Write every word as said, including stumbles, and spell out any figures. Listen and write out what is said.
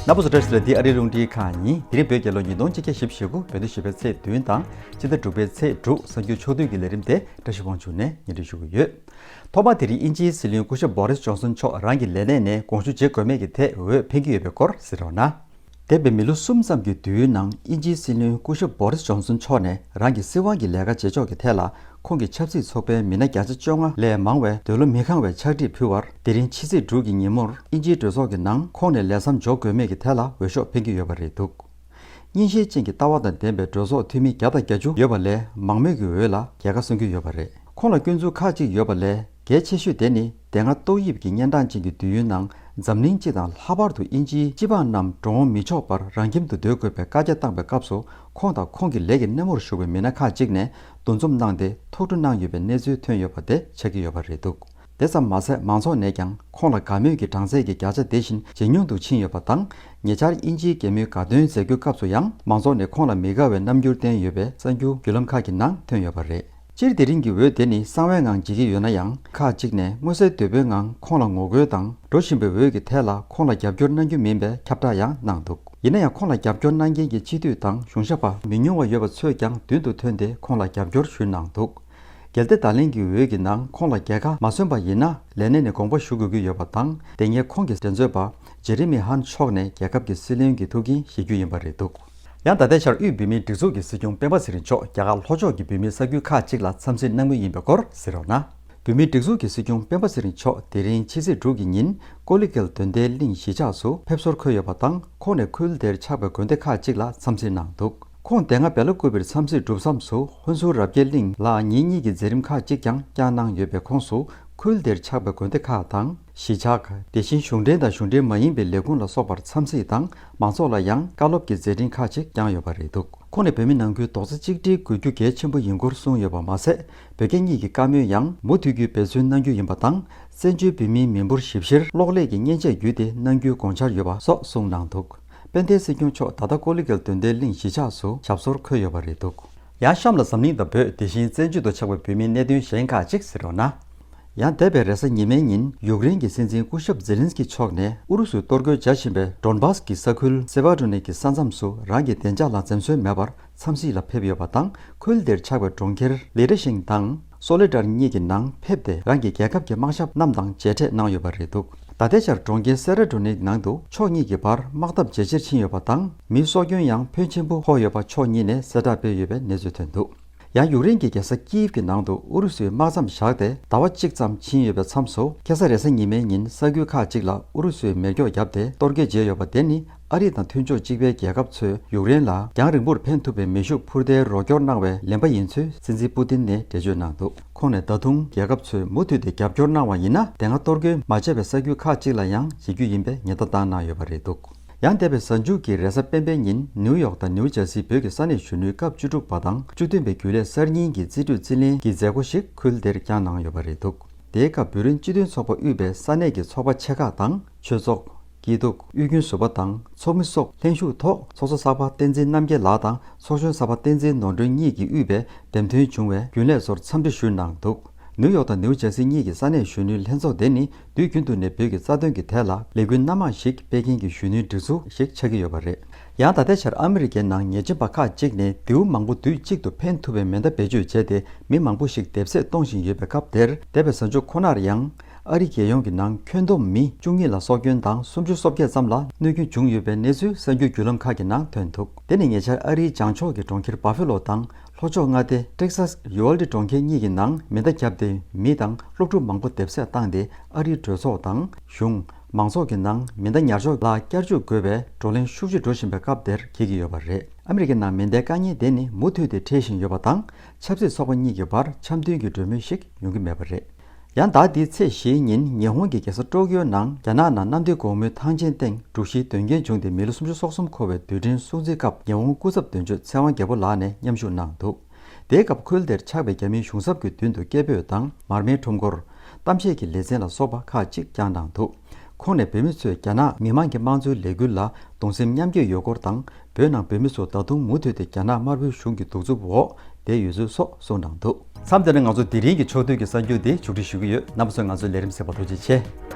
རྣམ་པ་ཚོ་བཀྲ་ཤིས་བདེ་ལེགས། འདི་ཨ་རིའི་རླུང་འཕྲིན་ཁང་ཡིན། དེ་རིང་བོད་རྒྱལ་ལོ་ཉིས་སྟོང་ཆིག་བརྒྱ་བཞི་བཅུ་ཞེ་དགུ། བོད་ཟླ་བཞི་པའི་ཚེས་བདུན་དང་སྤྱི་ཟླ་དྲུག་པའི་ཚེས་དྲུག་གསར་འགྱུར་ཕྱོགས་བསྡུས་ཀྱི་ལས་རིམ་དེ་བཀྲ་ཤིས་དབང་ཕྱུག་ནས་སྙན་སྒྲོན་ཞུ་གི་ཡོད། ཐོག་མར་དེ་རིང་དབྱིན་ཇིའི་སྲིད་བློན་སྐུ་ཞབས་བྷོ་རིས་ཇོན་སན་མཆོག་རང་གི་ལས་གནས་ནས་དགོངས་ཞུ་བྱེད་དགོས་མེད་ཀྱི་ཐད་འོས་འཕེན་གྱི་ཡོད་པའི་སྐོར་གཟིགས་རོགས་གནང་། འདས་པའི་མི་ལོ་གསུམ་ཙམ་གྱི་དུས་ཡུན་ནང་དབྱིན་ཇིའི་སྲིད་བློན་སྐུ་ཞབས་བྷོ་རིས་ཇོན་སན་མཆོག་ནས་རང་གི་སྲིད་དབང་གི་ལས་ཀ་བྱེད་ཕྱོགས་ཀྱི་ཐད་ལ། ཁོང་གི་ཆབ་སྲིད་ཚོགས་པའི་མི་སྣ་བརྒྱ་ཆ་བཅོ་ལྔ་ལས་མང་བས་འདོད་བློ་མི་ཁེངས་པའི་ཕྱག་བྲིས་ཕུལ་བར། དེ་རིང་ཕྱི་ཚེས་དྲུག་གི་ཉིན་མོར་དབྱིན་ཇིའི་གྲོས་ཚོགས་ཀྱི་ནང་ཁོང་ནས་ལས་མཚམས་འཇོག་དགོས་མེད་ཀྱི་ཐད་ལ་འོས་ཤོག་འཕེན་གྱི་ཡོད་པ་རེད་འདུག། རྙིང་ཞེན་ཅན་གྱི་ལྟ་བ་དང་ལྡན་པའི་གྲོས་ཚོགས་འཐུས་མི་བརྒྱ་དང་བརྒྱད་ཅུ་ཡོད་པ་ལས་མང་མོས་ཀྱི་འོས་ལ་རྒྱལ་ཁ་སྲུང་གི་ཡོད་པ་རེད། ཁོང་ལ་སྐྱོན་འཛུགས་ཁག་ཅིག་ཡོད་པ་ལས། གལ་ཆེ་ཤོས་དེ་ནི་དེ་སྔ་ཏོག་དབྱིབས་ཀྱི་གཉན་འཕྲང་ཅན་གྱི་དུས་ཡུན་ནང་འཛམ་གླིང་སྤྱི་དང་ལྷག་པར་དུ་དབྱིན་ཇིའི་སྤྱི་འབངས་རྣམས་འགྲོ་འོང་མི་ཆོག་པར་རང་ཁྱིམ་དུ་སྡོད་དགོས་པའི་བཀའ་རྒྱ་བཏང་པའི་སྐབས་སུ། ཁོང་དང་ཁོང་གི་ལས་ཀྱི་སྣེ་མོར་ཞུགས་པའི་མི་སྣ་ཁག་ཅིག་ནས་འདུ་འཛོམས་གནང་སྟེ་ཐུགས་སྤྲོ་གནང་ཡོད་པའི་གནས་ཚུལ་ཐོན་ཡོད་པ་དེ་ཆགས་ཀྱི་ཡོད་པ་རེད་འདུག། དེ་ཙམ་མ་ཟད། མང་ཚོགས་ནས་ཀྱང་ཁོང་ལ་དགའ་མོས་ཀྱི་གྲངས་ཚད་ཀྱི་བརྒྱ་ཆ་དེ་བཞིན་ཇེ་ཉུང་དུ་ཕྱིན་ཡོད་པ་དང་། ཉེ་ཆར་དབྱིན་ཇིའི་རྒྱལ་མོའི་དགའ་སྟོན་མཛད་སྒོའི་སྐབས་སུ་ཡང་མང་ཚོགས་ནས་ཁོང་ལ་མི་དགའ་བའི་རྣམ་འགྱུར་བསྟན་ཡོད་པའི་གསར་འགྱུར་བརྒྱུད་ལམ་ཁག་གི་ནང་ཐོན་ཡོད་པ་རེད། སྤྱིར་དེ་རིང་གི་འོས་དེ་ནི་གསང་བའི་ངང་བྱེད་ཀྱི་ཡོད་ན་ཡང་། ཁག་ཅིག་ནས་མངོན་གསལ་དོད་པོའི་ངང་ཁོང་ལ་ངོ་རྒོལ་དང་། འགྲོ་བཞིན་པའི་འོས་ཀྱི་ཐད་ལ་ཁོང་ལ་རྒྱབ་སྐྱོར་གནང་རྒྱུ་མིན་པའི་ཁྱབ་བསྒྲགས་ཡང་གནང་འདུག། ཡིན་ན་ཡང་། ཁོང་ལ་རྒྱབ་སྐྱོར་གནང་མཁན་གྱི་སྤྱི་འཐུས་དང་གཞུང་ཞབས་པ་མི་ཉུང་བ་ཡོད་པ་ཚོས་ཀྱང་མདུན་དུ་ཐོན་ཏེ་ཁོང་ལ་རྒྱབ་སྐྱོར་ཞུས་གནང་འདུག། གལ་ཏེ་ད་ལན་གྱི་འོས་ཀྱི་ནང་ཁོང་ལ་རྒྱལ་ཁ་མ་སོན་པ་ཡིན་ན། ལས་གནས་ནས་དགོངས་པ་ཞུ་དགོས་ཀྱི་ཡོད་པ་དང་། དེ་སྔའི་ཁོང་གི་འགྲན་རྩོད་པ་ཇེ་རི་མི་ཧན་མཆོག་ནས་རྒྱལ་ཁབ་ཀྱི་སྲིད་བློན་གྱི་ཐུགས་འགན་བཞེས་རྒྱུ་ཡིན་པ་རེད་འདུག། ཡང་ད་ལྟའི་ཆར་དབུས་བོད་མིའི་སྒྲིག་འཛུགས་ཀྱི་སྲིད་སྐྱོང་སྤེན་པ་ཚེ་རིང་མཆོག་རྒྱ་གར་ལྷོ་ཕྱོགས་ཀྱི་བོད་མིའི་ས་ཁུལ་ཁག་ཅིག་ལ་འཚམས་གཟིགས་གནང་མུས་ཡིན་པའི་སྐོར་གཟིགས་རོགས་གནང་། བོད་མིའི་སྒྲིག་འཛུགས་ཀྱི་སྲིད་སྐྱོང་སྤེན་པ་ཚེ་རིང་མཆོག་དེ་རིང་ཕྱི་ཚེས་དྲུག་གི་ཉིན་ཀོ་ལི་གྷལ་དོན་ལྡན་གླིང་གཞིས་ཆགས་སུ་ཕེབས་བསུར་འཁོད་ཡོད་པ་དང་། ཁོང་ནས་ཁུལ་དེར་ཆགས་པའི་དགོན་སྡེ་ཁག་ཅིག་ལ་འཚམས་གཟིགས་གནང་འདུག། ཁོང་དེ་སྔ་བེ་ལ་ཀུ་པེར་འཚམས་གཟིགས་གྲུབ་མཚམས་སུ་ཧོན་སུར་རབ་རྒྱས་གླིང་ལ་ཉིན་གཉིས་ཀྱི་མཛད་རིམ་ཁག་ཅིག་ཀྱང་བསྐྱངས་གནང་ཡོད་པའི་ཁོངས་སུ། ཁུལ་དེར་ཆགས་པའི་དགོན་སྡེ་ཁག་དང་། གཞིས་ཆགས། དེ་བཞིན་གཞུང་འབྲེལ་དང་གཞུང་འབྲེལ་མ་ཡིན་པའི་ལས་ཁུངས་ལ་སོགས་པར་འཚམས་གཟིགས་དང་། མང་ཚོགས་ལ་ཡང་བཀའ་སློབ་ཀྱི་མཛད་འཕྲིན་ཁག་ཅིག་བསྐྱངས་ཡོད་པ་རེད་འདུག། ཁོང་ནས་བོད་མི་ནང་ཁུལ་རྡོག་རྩ་གཅིག་སྒྲིལ་དགོས་རྒྱུ་གལ་ཆེན་པོ་ཡིན་སྐོར་གསུངས་ཡོད་པ་མ་ཟད། བོད་རྒྱ་གཉིས་ཀྱི་བཀའ་མོལ་ཡང་མུ་མཐུད་རྒྱུའི་འབད་བརྩོན་གནང་རྒྱུ་ཡིན་པ་དང་། བཙན་བྱོལ་བོད་མིའི་མི་འབོར་ཞིབ་བཤེར་གློག་ཀླད་ཀྱི་མཉེན་ཆས་བརྒྱུད་དེ་གནང་རྒྱུའི་དགོངས་འཆར་ཡོད་པ་སོགས་གསུངས་གནང་འདུག། དཔལ་ལྡན་སྲིད་སྐྱོང་མཆོག་ད་ལྟ་ཀོ་ལི་གྷལ་དོན་ལྡན་གླིང་གཞིས་ཆགས་སུ་ཞབས་སོར་འཁོད་ཡོད་པ་རེད་འདུག། ཡང་གཤམ་ལ་འཛམ་གླིང་དང་བོད། དེ་བཞིན་བཙན་བྱོལ་དུ་ཆགས་པའི་བོད་མིའི་གནད་དོན་གཞན་ཁག་ཅིག་གཟིགས་རོགས་གནང་། ཡང་འདས་པའི་རེས་གཟའ་ཉི་མའི་ཉིན། ཡུཀ་རེན་གྱི་སྲིད་འཛིན་སྐུ་ཞབས་ཛེ་ལིན་སི་ཀི་མཆོག་ནས་ཨུ་རུ་སུས་གཏོར་རྒོལ་བྱ་བཞིན་པའི་ཌོན་བྷ་སི་གི་ས་ཁུལ་སེ་བྷ་ཌོ་ནེ་སི་ཀི་ས་མཚམས་སུ་རང་གི་བདེ་འཇགས་ལ་འཛེམ་ཟོན་མེད་པར་འཚམས་གཟིགས་ལ་ཕེབས་ཡོད་པ་དང་། ཁུལ་དེར་ཆགས་པའི་གྲོང་ཁྱེར་ལི་རེ་ཤིང་དང་སོ་ལེ་ཌར་གཉིས་ཀྱི་ནང་ཕེབས་ཏེ། རང་གི་རྒྱལ་ཁབ་ཀྱི་དམག་ཞབས་རྣམས་དང་མཇལ་འཕྲད་གནང་ཡོད་པ་རེད་འདུག། ད་ལྟའི་ཆར་གྲོང་ཁྱེར་སེ་ར་ཌོ་ནེ་སི་ཀི་ནང་དུ་ཕྱོགས་གཉིས་ཀྱི་བར་དམག་འཐབ་ཇེ་ཆེར་ཕྱིན་ཡོད་པ་དང་། མིའི་སྲོག་སྐྱོན་ཡང་ཕོན་ཆེན་པོ་ཕོག་ཡོད་པ་ཕྱོགས་གཉིས་ནས་གསལ་བསྒྲགས་སྤེལ་ཡོད་པའི་གནས་ཚུལ་ཐོན་འདུག། ཡང་ཡུཀ་རེན་གྱི་རྒྱལ་ས་ཀིའིབ་ཀྱི་ནང་དུ་ཨུ་རུ་སུའི་དམག་མཚམས་བཞག་སྟེ་ཟླ་བ་གཅིག་ཙམ་ཕྱིན་ཡོད་པའི་མཚམས་སུ། ཁ་སང་རེས་གཟའ་ཉི་མའི་ཉིན་ས་ཁུལ་ཁག་ཅིག་ལ་ཨུ་རུ་སུས་མེ་སྒྱོགས་བརྒྱབ་སྟེ་གཏོར་རྒོལ་བྱས་ཡོད་པ་དེ་ནི། ཨ་རི་དང་མཐུན་ཕྱོགས་གཅིག་པའི་རྒྱལ་ཁབ་ཚོས་ཡུཀ་རེན་ལ་རྒྱང་རིང་པོར་འཕེན་ཐུབ་པའི་མེ་ཤུགས་འཕུར་མདེལ་རོགས་སྐྱོར་གནང་བའི་ལན་པ་ཡིན་ཚུལ་སྲིད་འཛིན་པུ་ཏིན་ནས་འགྲེལ་བརྗོད་གནང་འདུག། ཁོང་ནས་ད་དུང་རྒྱལ་ཁབ་ཚོས་མུ་མཐུད་དེ་རྒྱབ་སྐྱོར་གནང་བ་ཡིན་ན། དེ་སྔ་གཏོར་རྒོལ་མ་བྱས་པའི་ས་ཁུལ་ཁག་ཅིག་ལ་ཡང་བྱེད་རྒྱུ་ཡིན་པའི་ཉེན་བརྡ་བཏང་གནང་ཡོད་པ་རེད་འདུག། ཡང་འདས་པའི་གཟའ་མཇུག་གི་རེས་གཟའ་སྤེན་པའི་ཉིན། ནིའུ་ཡོག་དང་ནིའུ་ཇར་སིའི་བོད་ཀྱི་ས་གནས་གཞོན་ནུའི་སྐབས་བཅུ་དྲུག་པ་དང་བཅུ་བདུན་པའི་རྒྱུན་ལས་གསར་རྙིང་གི་རྩིས་སྤྲོད་རྩིས་ལེན་གྱི་མཛད་སྒོ་ཞིག་ཁུལ་དེར་བསྐྱངས་གནང་ཡོད་པ་རེད་འདུག། དེའི་སྐབས་བོད་རིགས་སྤྱི་མཐུན་ཚོགས་པ་དབུས་པའི་ས་གནས་ཀྱི་ཚོགས་པ་ཆེ་ཁག་དང་། ཆོས་ཚོགས། སྐྱིད་སྡུག། དབུས་རྒྱུན་ཟུར་པ་དང་ཚོགས་མི་སོགས་ལྷན་ཞུགས་ཐོག་ཚོགས་གཙོ་གསར་པ་བསྟན་འཛིན་རྣམ་རྒྱལ་ལགས་དང་ཚོགས་གཞོན་གསར་པ་བསྟན་འཛིན་ནོར་སྒྲོན་གཉིས་ཀྱིས་དབུས་པའི་འདེམས་ཐོན་བྱུང་བའི་རྒྱུན་ལས་ཚོར་འཚམས་འདྲི་ཞུས་གནང་འདུག། ནིའུ་ཡོག་དང་ནིའུ་ཇར་སི་གཉིས་ཀྱི་ས་གནས་གཞོན་ནུའི་ལྷན་ཚོགས་དེ་ནི། དུས་རྒྱུན་དུ་ནས་བོད་ཀྱི་རྩ་དོན་གྱི་ཐད་ལ་ལས་འགུལ་སྣ་མང་ཞིག་སྤེལ་མཁན་གྱི་གཞོན་ནུའི་སྒྲིག་འཛུགས་ཤིག་ཆགས་ཀྱི་ཡོད་པ་རེད། ཡང་ད་ལྟའི་ཆར་ཨ་མི་རི་ཀའི་ནང་ཉེས་ཅན་པ་ཁག་ཅིག་ནས་མདེའུ་མང་པོ་དུས་གཅིག་ཏུ་འཕེན་ཐུབ་པའི་མེ་མདའ་བེད་སྤྱོད་བྱས་ཏེ། མི་མང་པོ་ཞིག་འདེབས་གསོད་གཏོང་བཞིན་ཡོད་པའི་སྐབས་དེར། འདས་པའི་གཟའ་མཇུག་ཁོ་ནར་ཡང་ཨ་རི་རྒྱལ་ཡོངས་ཀྱི་ནང་ཁྱོན་བསྡོམས་མི་བཅུ་གཉིས་ལ་སྲོག་སྐྱོན་དང་། སུམ་ཅུ་སོ་བརྒྱད་ཙམ་ལ་གནོད་སྐྱོན་བྱུང་ཡོད་པའི་གནས་ཚུལ་གསར་འགྱུར་བརྒྱུད་ལམ་ཁག་གི་ནང་ཐོན་འདུག། དེ་ནི་ཉེ་ཆར་ཨ་རིའི་བྱང་ཕྱོགས་ཀྱི་གྲོང་ཁྱེར་བྷ་ཕེ་ལོ་དང་། ལྷོ་ཕྱོགས་མངའ་སྡེ་ཊེག་སཱས་ཡུ་ཝལ་ཌི་གྲོང་ཁྱེར་གཉིས་ཀྱི་ནང་མེ་མདའ་བརྒྱབ་སྟེ། མི་དང་སློབ་ཕྲུག་མང་པོ་འདེབས་གསོད་བཏང་སྟེ། ཨ་རིའི་གྲོས་ཚོགས་དང་གཞུང་། མང་ཚོགས་ཀྱི་ནང་མེ་མདའ་ཉར་ཕྱོགས་ལ་བསྐྱར་བཅོས་དགོས་པའི་བགྲོ་གླེང་ཤུགས་ཆེ་འགྲོ་བཞིན་པའི་སྐབས་དེར་འཁེལ་གྱི་ཡོད་པ་རེད། ཨ་མི་རི་ཀའི་ནང་མེ་མདའི་དཀའ་ངལ་དེ་ནི་མུ་མཐུད་དེ་འཕྲད་བཞིན་ཡོད་པ་དང་། ཆབ་སྲིད་ཚོགས་པ་གཉིས་ཀྱི་བར་འཆམ་མཐུན་གྱི་གྲོས་མོལ་ཞིག་ཡོང་གི་མེད་པ་རེད། ཡང་ཟླ་འདིའི་ཚེས་བཞིའི་ཉིན། ཉི་ཧོང་གི་རྒྱལ་ས་ཀྲོ་ཀིའོ་ནང་རྒྱ་ནག་ནང་གནམ་བདེ་སྒོ་མོའི་ཐང་ཆེན་སྟེང་འབྲུག་གཞིས་དོན་རྐྱེན་བྱུང་སྟེ། མི་ལོ་སུམ་ཅུ་སོ་གསུམ་འཁོར་བའི་དུས་དྲན་སྲུང་བརྩིའི་སྐབས། ཉི་ཧོང་སྐུ་ཚབ་དོན་གཅོད་ཚེ་དབང་རྒྱལ་པོ་ལགས་ནས་མཉམ་ཞུགས་གནང་འདུག། དེའི་སྐབས་ཁུལ་དེར་ཆགས་པའི་རྒྱ་མིའི་གཞུང་ཚབ་ཀྱི་མདུན་དུ་སྐད་འབོད་དང་མར་མེའི་ཁྲོམ་སྐོར། གཏམ་བཤད་ཀྱི་ལེ་ཚན་ལ་སོགས་པ་ཁག་ཅིག་བསྐྱངས་གནང་འདུག། ཁོང་ནས་བོད་མི་ཚོས་རྒྱ་ནག་མི་དམངས་ཀྱི་དམངས་གཙོའི་ལས་འགུལ་ལ་གདུང་སེམས་མཉམ་སྐྱེད་ཡོད་སྐོར་དང་། བོད་ནང་བོད་མི་ཚོ་ད་དུང་མུ་མཐུད་དེ་རྒྱ་ནག་དམར་པོའི་གཞུང་གི་གདུག་རྩུབ་འོག་བསྡད་ཡོད་ཚུལ་སོགས་གསུངས་གནང་འདུག། མཚམས་འདི་ནས་ང་ཚོ་དེ་རིང་གི་ཕྱོགས་བསྡུས་ཀྱི་གསར་འགྱུར་འདི་མཇུག་སྒྲིལ་ཞུ་གི་ཡོད། རྣམ་པ་ཚོས་ང་ཚོའི་ལས་རིམ་གསན་པར་ཐུགས་རྗེ་ཆེ།